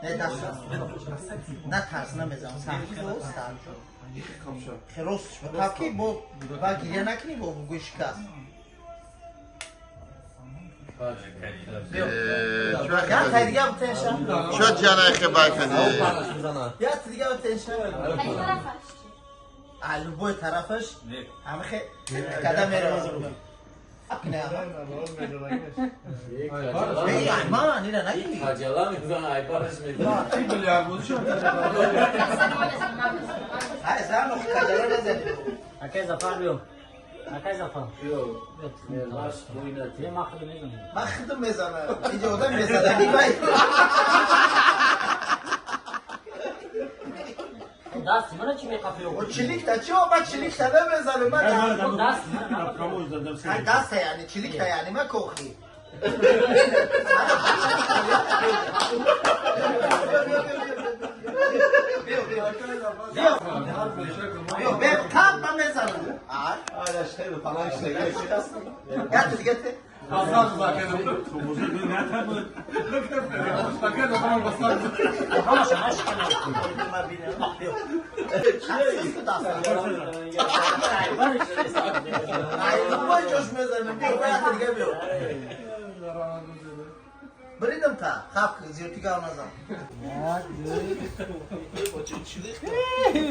Не, даст. На тарс намезанам. Сахт. Хелос ки бо ба гиря накунӣ, бо гӯй шикаст. Я тай дига бутенша. Чё ҷанай хебай кади? Я ти дига бутенша. А любой тарафаш ҳамихе када мерава. Не, ман ира нагирӣ. Хаҷала мезана, айбараш мезана. Ай зан каҷала назани. Акай Зафар, биё. Акай Зафар. Мелаш буйнати. Е, ман худам мезанам. Ман худам мезанам. Инҷо одам мезадаги вай. Дасти мана чӣ меқапӣ? О чиликта чӣ? Ман чиликта намезанам. Ман Дасти мана. Ай даста яъне чиликта яъне ма кохи. Биё, бе қап ман мезанам. Ай. Гати дига те. Ҳамаша нашикана. Ман бинам. Биё. Ай, любой ҷош мезанам. Биё, гати дига биё. Бридам та. Хап зиёти гав назан.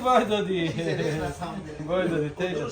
Вай додӣ. Вай додӣ, теҷа.